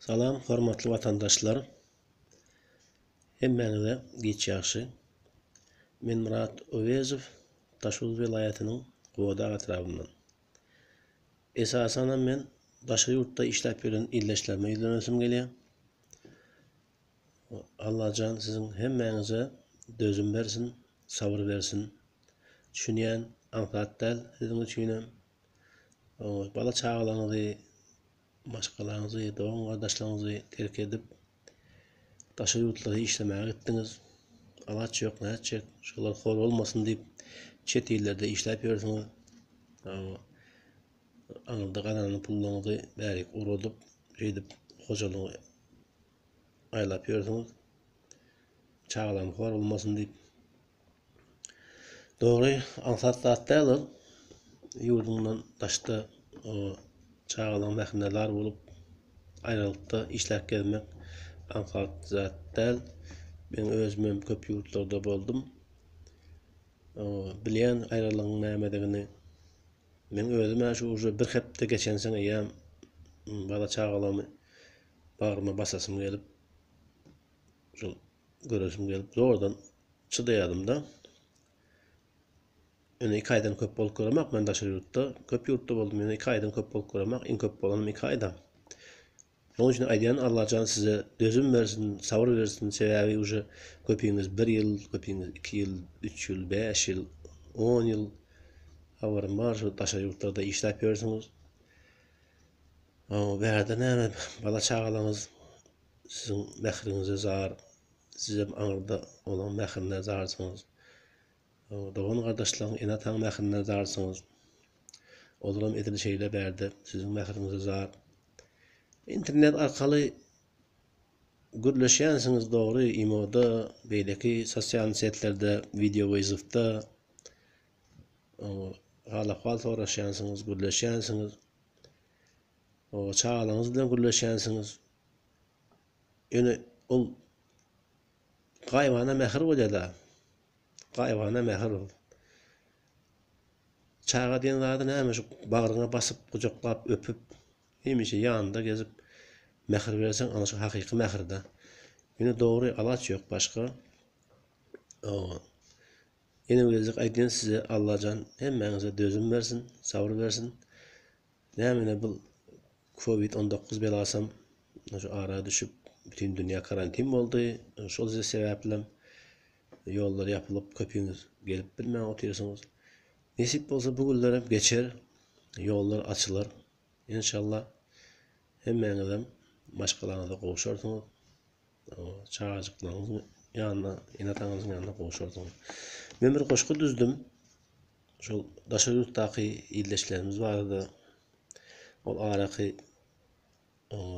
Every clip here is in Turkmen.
Salam hormatly watandaşlar. Hemmäňize giç ýagşy. Men Myrat Öwezow, Daşoguz welaýatynyň Gubadag etrabyndan. Esasanam men daşary ýurtda işläp ýören ildeşlerime ýüzlenesim gelýär. Allajan siziň hemmäňize dözüm bersin, sabyr bersin. Düşünýän, aňsat däl siziň üçinem. Bala çagalaryňyzy, maşgalaňyzy, dogan-gardaşlaryňyzy terk edip, daşary ýurtlara işlemäge gitdiňiz. Alaç ýok, nätjek, şolar hor bolmasyn diýip, çet illerde işläp ýörsüňiz. Aňyrda gazanan pullaryňyzy bärik ugradyp, şeýdip hojalygy aýlap ýörsüňiz. Çagalarym hor bolmasyn diýip. Dogry, aňsat zat däl ol. Ýurduňdan daşda çagalaň mährine zar bolup, aýralykda işläp gezmek aňsat zat däl. Men özümem köp ýurtlarda boldum. Bilýän aýralygyň nämedigini. Men özüm-ä şu uje bir hepde geçensoň eýýäm bala-çagalamy bagryma basasym gelip, şol göresim gelip zordan çydaýadym-da. Ýöne iki aýdan köp bolup göremak men daşary ýurtda. Köp ýurtda boldum, ýöne iki aýdan köp bolup göremak. Iň köp bolanym iki aýda. Şonuň üçin aýdýan Allajan size dözüm bersin, sabyr bersin. Sebäbi uje köpiňiz bir ýyl, köpiňiz iki ýyl, üç ýyl, bäş ýyl, on ýyl habarym bar şu daşary ýurtlarda işläp ýörsüňiz. Bärde näme bala çagalaryňyz siziň mähriňize zar, sizem aňyrda olaň mährine zarsyňyz. Dogan-gardaşlaryň, ene-ataň mährine zarsyňyz. Olaram edil şeýle bärde siziň mähriňize zar. Internet arkaly gürleşýänsiňiz dogry, imoda, beýleki sosial setlerde, wideo wyzowda hal-ahwal soraşýansyňyz, gürleşýänsiňiz. Çagalaryňyz bilen gürleşýänsiňiz. Ýöne ol gaýybana mähir bolýar-da. Gaýybana mähir ol. Çaga diýen zady näme şu bagryňa basyp, gujaklap, öpüp, hemişe ýanynda gezip mähir berseň, ana şu hakyky mähir-de. Ýöne dogry alaç ýok başga. Owa. Ýene bir gezek aýdýan size Allajan hemmäňize dözüm bersin, sabyr bersin. Nämine bul Covid 19 belasam şu ara düşüp bütin dünýä karantin boldy. Şol sebäplem ýollar ýapylyp köpüňiz gelip bilmän otyrsyňyz. Nesip bolsa bu günlerem geçer. Ýollar açylar. Enşallah hemmäňizem maşgalaňyza gowşarsyňyz. Çagajyklaryňyzyň ýanyna, ene-ataňyzyň ýanyna gowşarsyňyz. Men bir goşgy düzdüm. Şol daşary ýurtdaky ildeşlerimiz barada ol araky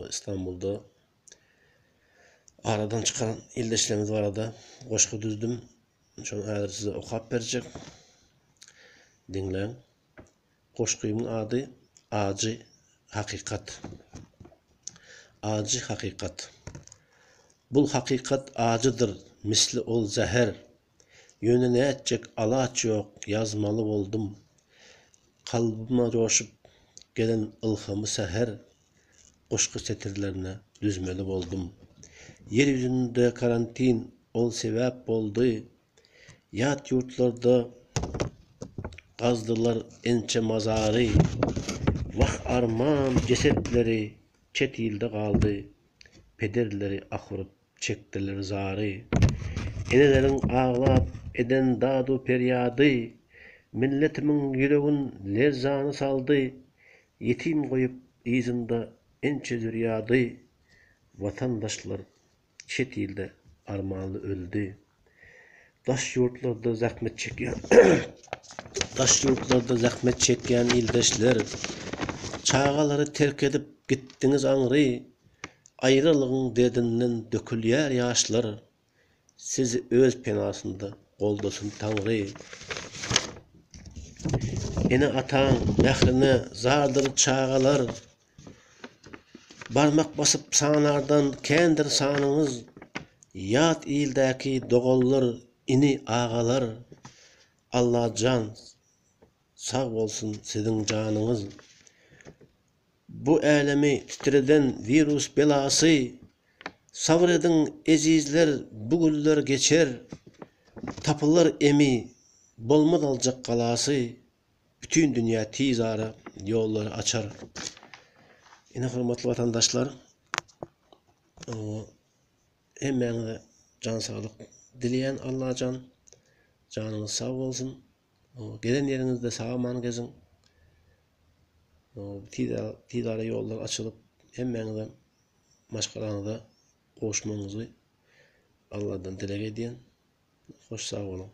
Istanbulda aradan çykan ildeşlerimiz barada goşgy düzdüm. Şony häzir size okap berjek. Diňläň. Goşgymyň ady Ajy hakykat. Ajy hakykat. Bul hakykat ajydyr, misli ol zäher. Ýöne nätjek alaç ýok ýazmaly boldum. Kalbyma joşup gelen ylhamy säher goşgy setirlerine düzmeli boldum. Ýer ýüzünde karantin ol sebäp boldy. Ýat ýurtlarda gazdylar ençe mazary. Wah arman jesetleri çet ilde galdy. Pederleri ah urup Çekdiler zary. Eneleriň aglap eden dadu-perýady, Milletimiň ýüregin lerzana saldy, Ýetim goýup yzynda ençe zürýady, Watandaşlar çet ilde armanly öldi. Daş ýurtlarda zähmet çekýän Daş ýurtlarda zähmet çekýän ildeşler, Çagalary terk edip gitdiňiz aňry, Aýralygyň derdinden dökülýär ýaşlar, Sizi öz penasynda goldasyn Taňry. Ene-ataň mährine zardyr çagalar, Barmak basyp sanardan kändir sanyňyz, Ýat ildäki doganlar, ini, agalar, Allajan sag bolsun siziň janyňyz. Bu älemi titreden wirus belasy, Sabyr ediň ezizler bu günler geçer, Tapylar emi, bolmaz aljak galasy, Bütin dünýä tiz ara ýollary açar. Ine hormatly watandaşlar, hemmäňize jan saglyk dileýän Allajan janyňyz sag bolsun. Gezen ýeriňizde sag-aman geziň. Tiz ara ýollar açylyp, hemmäňize maşgalaňyza gowuşmagyňyzy Alladan dileg edýän. Hoş sag boluň.